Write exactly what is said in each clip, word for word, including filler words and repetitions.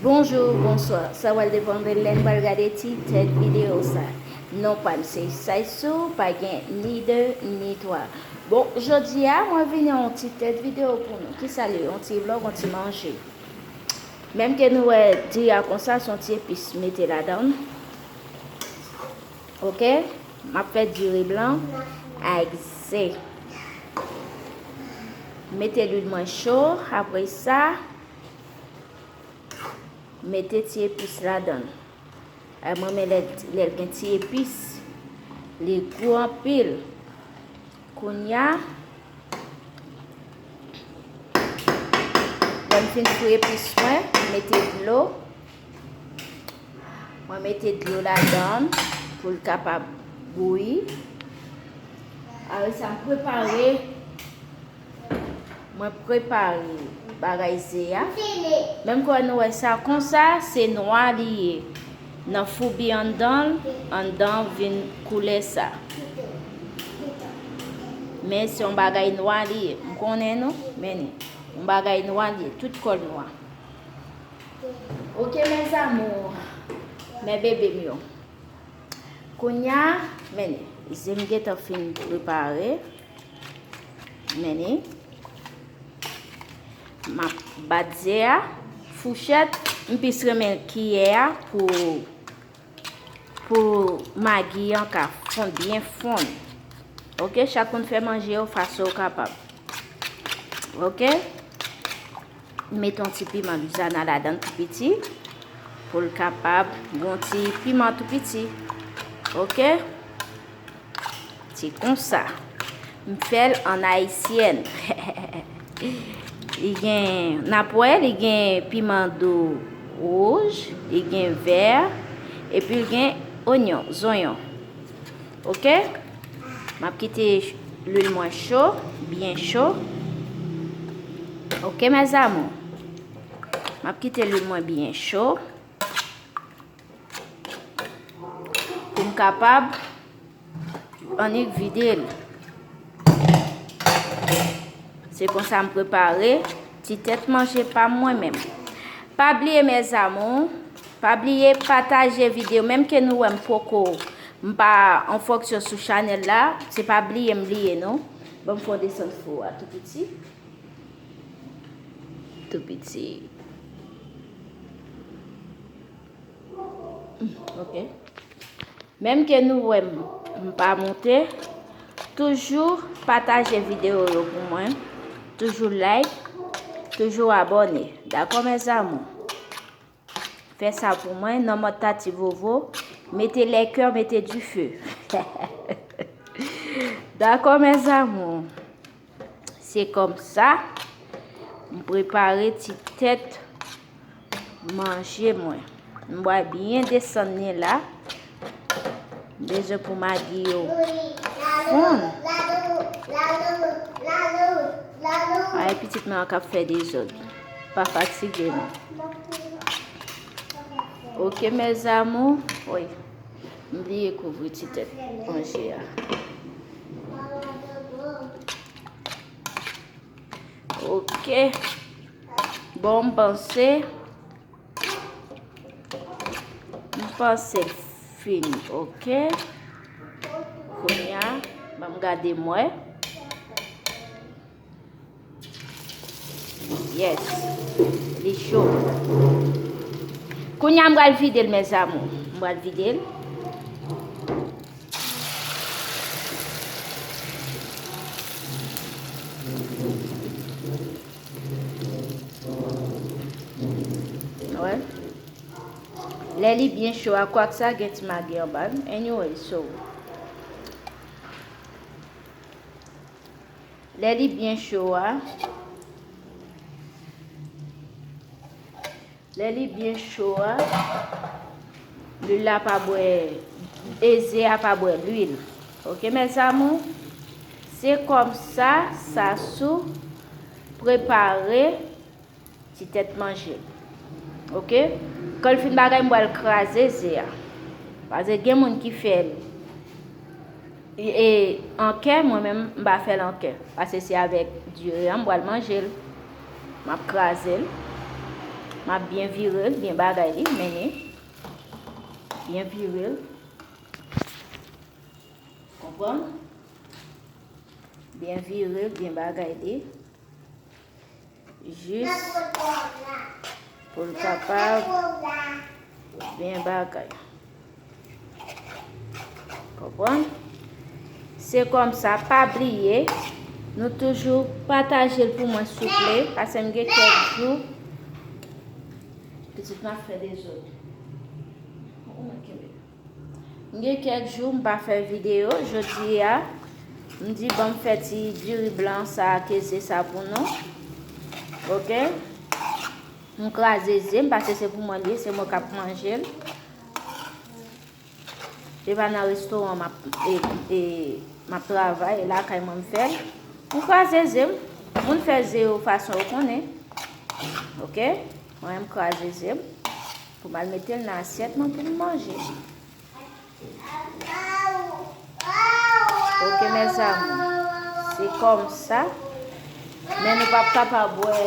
Bonjou, bonswa. Sa pral depann de lè n pral gade ti tèt videyo sa. Non pa m se Saysou, pa gen ni de ni twa. Bon, jodi a, mwen vini yon ti tèt videyo pou nou. Kisa l ye? Yon ti vlòg, yon ti manje. Menm ke nou wè diri a konsa, se yon ti epis mete ladan l. Oke? M ap fè diri blan ak ze. Mete lwil mwen cho, apre sa, mete ti epis ladan l. Ay, mwen renmen lè, lè l gen ti epis. Li gou anpil. Kounye a, lè m fin fri epis mwen, m mete dlo. Mwen mete dlo ladan l pou l kapab bouyi. Apre sa, m prepare, mwen prepare bagay ze a. Menm jan nou wè sa konsa, se nwa li ye. Nan foubi anndan l, anndan vin koulè sa. Men se yon bagay nwa li ye. M konnen nou, men yon bagay nwa li ye. Tout kò l nwa. Oke, mes amours, mes bébés m yo. Kounye a, men, ze m gentan fin prepare. Men, m ap bat ze a. Fouchèt, m plis renmen kiyè a pou, pou magi an ka fonn, byen fonn. Oke, chak moun fè manje yo fason yo kapab. Oke? Mete yon ti piman Louisiana ladan l tou piti pou l kapab gen yon ti piman tou piti. Oke? Se konsa. M fè l an ayisyèn. Li gen, n ap wè, li gen piman do wouj, li gen vè, epi l gen onyon, zonyon. Oke? M ap kite lwil mwen cho, byen cho. Oke, mes amours? M ap kite lwil mwen byen cho pou m kapab annik vide l. Se konsa m prepare ti tèt manje pa m mwen menm. Pa bliye, mes amours, pa bliye pataje videyo, menm ke nou wè m poko, m pa an fonksyon sou chanèl la, se pa bliye m bliye non. Ban m fè w desann fou a tou piti. Tou piti. Ok. Menm ke nou wè m, m pa monte, toujou pataje videyo yo pou mwen, toujou like, toujou abòne. Dakò, mes amours? Fè sa pou mwen, nan mòd Tati Vovo, mete les cœurs, mete dife. Dakò, mes amours? Se kòmsa m prepare ti tèt manje mwen. M pral byen desann li la. M bezwen pou magi yo fonn. Ay, pitit mwen an k ap fè dezòd. Pa fatige non. Ok, mes amours. Wi. M bliye kouvri ti tèt manje a. Ok. Bon, m panse, m panse l fini, ok. Kounye a, ban m gade m wè. Yes. Li cho. Kounye a, m pral vide l, mes amours. M pral vide l. Wè. Lè li byen cho a, kwak sa gen ti magi anba l. Anyway, so. Lè li byen cho a, lè li byen cho a, lwil la pa bwè, e ze a pa bwè lwil. Ok, mes amours? Se kòmsa Sassou prepare ti tèt manje. Ok? Kan l fin bagay, m pral kraze ze a. Paske gen moun ki fè l e, e, an kè, mwen menm, m pa fè l an kè. Paske se avèk diri an m pral manje l. M ap kraze l. M ap byen vire l, byen bagay li, mennen. Byen vire l. Konprann? Byen vire l, byen bagay li. Jis pou l kapab byen bagay. Konprann? Se kòmsa, pa bliye, nou toujou pataje l pou mwen, souple, paske m gen kèk jou. Pitit m ap fè dezòd. Ou mwen kenbe. M gen kèk jou m pa fè videyo. Jodi a, m di, "Ban m fè ti diri blan sa, ke ze sa pou nou." Oke? M kraze ze m, paske se pou mwen li ye, se mwen k ap manje l. E pa nan restoran m ap, e, e, m ap travay, e lakay mwen m fè l. M kraze ze m. Moun fè ze yo fason yo konnen. Oke? Mwen, m kraze ze m pou m al mete l nan asyèt mwen pou m manje. Oke, mes amours. Se kòmsa. Men nou p ap kapab wè,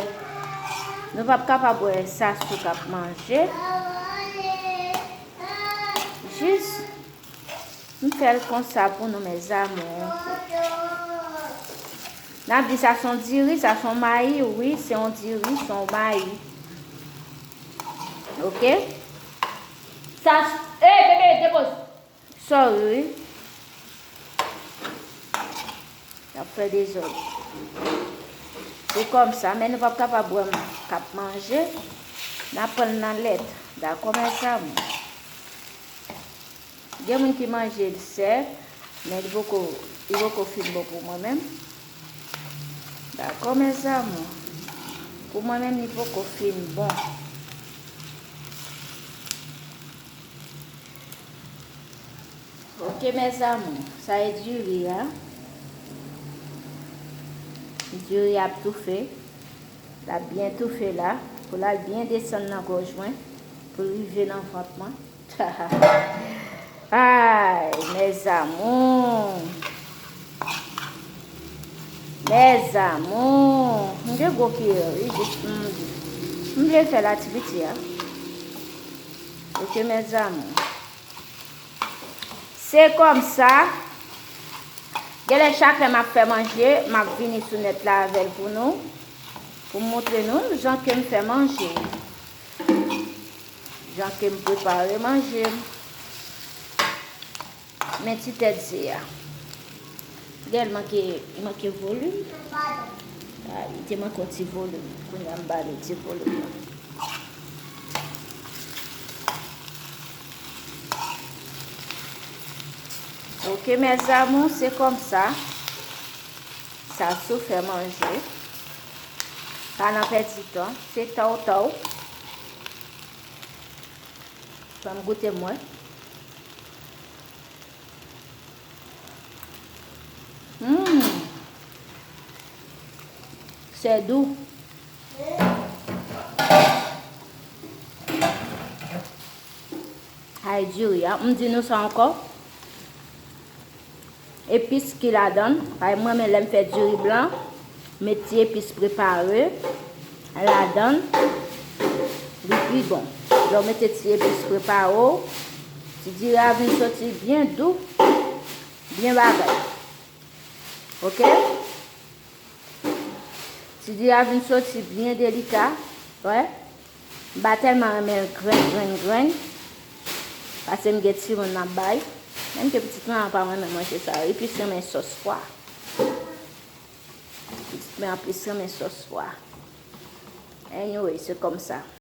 nou p ap kapab wè Sasou k ap manje. Jis, m fè l konsa pou nou, mes amours. N ap di sa se yon diri, sa se yon mayi, wi, se yon diri, se yon mayi. Oke? Sa, ey, bebe, depoze. Sorry, wi. Y ap fè dezòd. Se kòmsa, men nou p ap kapab wè m k ap manje. N ap pran l nan lèt. Dakò, mes amours? Gen moun ki manje l sèk, men li poko, li poko fin bon pou mwen menm. Dakò, mes amours? Pou mwen menm, li poko fin bon. Oke, mes amours, sa e diri a. Diri a ap toufe. L ap byen toufe la, pou l al byen desann nan gòj mwen, pou l rive nan vant mwen. Ay, mes amours. Mes amours. M gen gwo kiyè, wi, jis m, m vle fè l a ti piti a. Oke, mes amours. Se kòmsa, genlè chak lè m ap fè manje, m ap vini sou nèt la avè l pou nou, pou m montre nou jan ke m fè manje m, jan ke m prepare manje m. Men ti tèt ze a. Gèl manke, manke volim. A, li te manke yon ti volim. Kounye a m ba li ti volim nan. Oke, mes amours, se kòmsa. Sasou fè manje. Pa nan pèdi tan. Se taw taw. Fè m goute m wè. Hmm. Se dou. Ay, diri a. M di nou sa ankò. Epis ki ladan l, paske m renmen lè m fè diri blan, met ti epis prepare ladan l, li pi bon. Lè w mete ti epis prepare w, ti diri a vin soti byen dou, byen bagay. Oke? Ti diri a vin soti byen delika, wè. M pa tèlman renmen l grenn, grenn, grenn. Paske m gen timoun m ap bay. Menm ke pitit mwen an pa renmen manje sa. Li plis renmen sòs pwa. Pitit mwen an plis renmen sòs pwa. Anyway, se kòmsa.